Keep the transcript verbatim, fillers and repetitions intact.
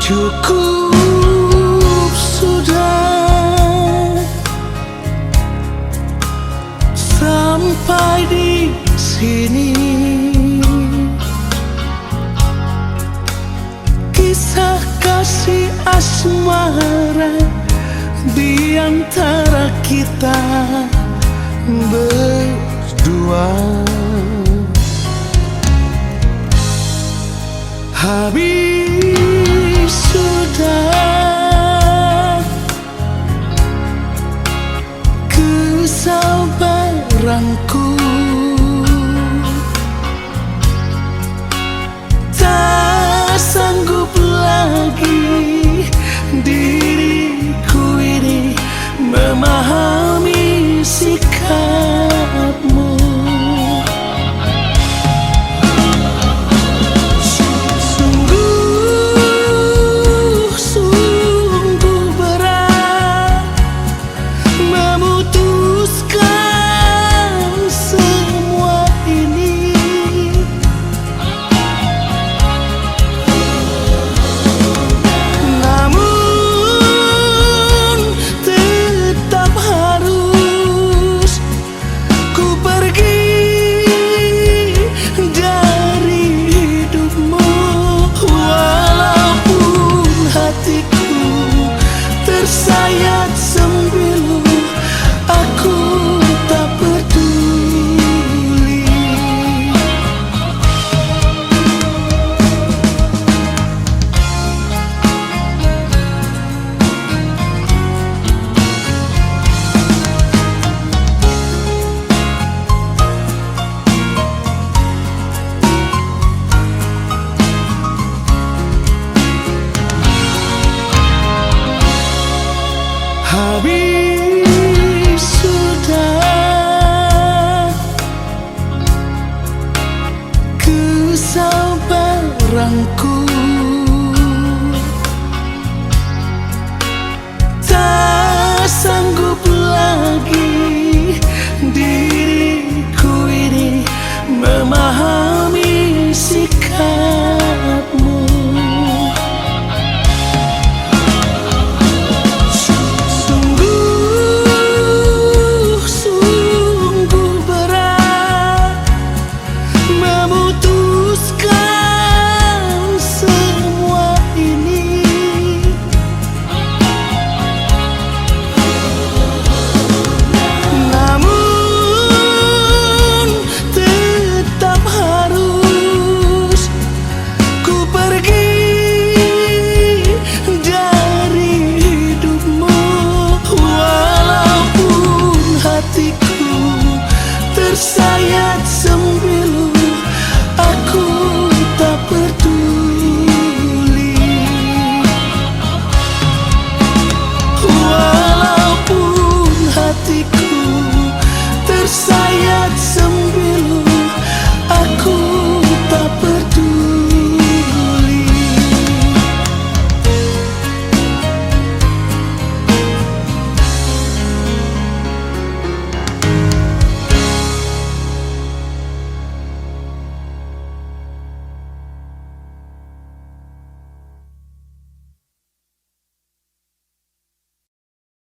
Cukup sudah sampai di sini. Kisah kasih asmara di antara kita berdua. Habis sudah kesabaranku, tak sanggup lagi diriku ini memahami sikapmu. Sungguh, sungguh berat memutuskan semua ini. Namun tetap harus ku pergi dari hidupmu, walaupun hatiku tersayat sembilu, aku tak peduli. Habis sudah kesabaranku, tak sanggup lagi diriku ini memahami sikap